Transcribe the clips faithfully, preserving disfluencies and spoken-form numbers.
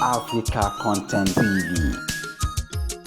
Africa Content T V.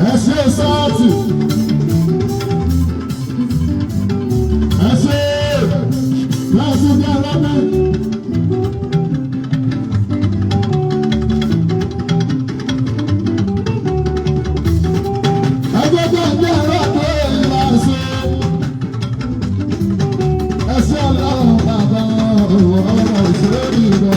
Ẹ ṣé sáàtì. Ẹ ṣé. Káàtì bí alábẹ́. Ẹ jẹ́ kí ẹ jẹ́ alábẹ́ yìí wá sí. Ẹ ṣé Ọlọ́run bàbá, ọ̀rọ̀ ìṣeré mi lọ.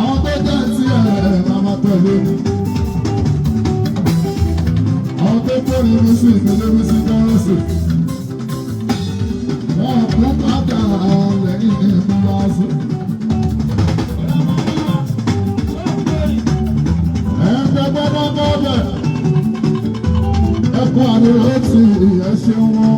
Àwọn tó jẹ́ ti ẹ̀ máa ma tẹ̀lé. Àwọn tó kórìí mi sí ìpínlẹ̀ mi sí kọ́rọ́sì. Wọ́n kú padà lẹ́yìn ní ìmúra sí. Ẹ ń tẹ́gbẹ́ bá bọ́ bẹ̀. Ẹ kú àdúró tì í, ẹ ṣeun.